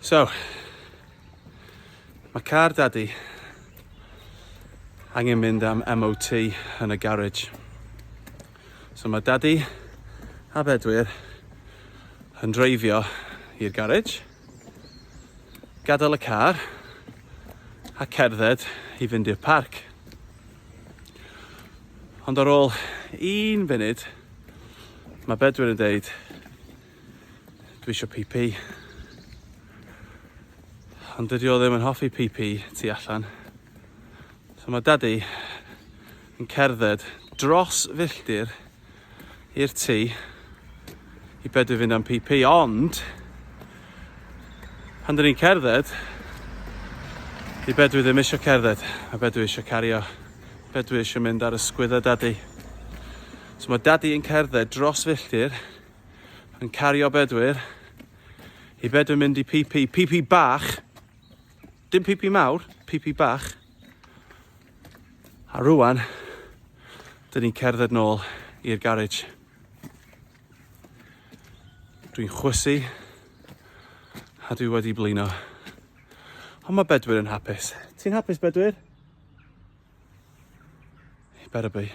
So, mae car Daddy angen mynd am MOT yn y garage. So mae Daddy a Bedwyr yn dreifio i'r garage, gadael y car a cerdded i fynd i'r parc. Ond ar ôl un funud, mae Bedwyr yn deud, Dwi eisiau PP. Ond dydy o ddim yn hoffi PP tu allan. So mae Daddy yn cerdded dros filltir i'r tŷ i Bedwyr fynd am PP, ond pan dyn ni'n cerdded, di Bedwyr ddim eisiau cerdded, mae Bedwyr eisiau cario, Bedwyr eisiau mynd ar ysgwyddau Daddy. So mae Daddy yn cerdded dros filltir yn cario Bedwyr i Bedwyr mynd i PP, PP bach, dim PP mawr, PP bach. A rwan, dyn ni'n cerdded nôl i'r garage. Dwi'n chwysu a dwi wedi blino. Ond mae Bedwyr yn hapus. Ti'n hapus, Bedwyr? You better be.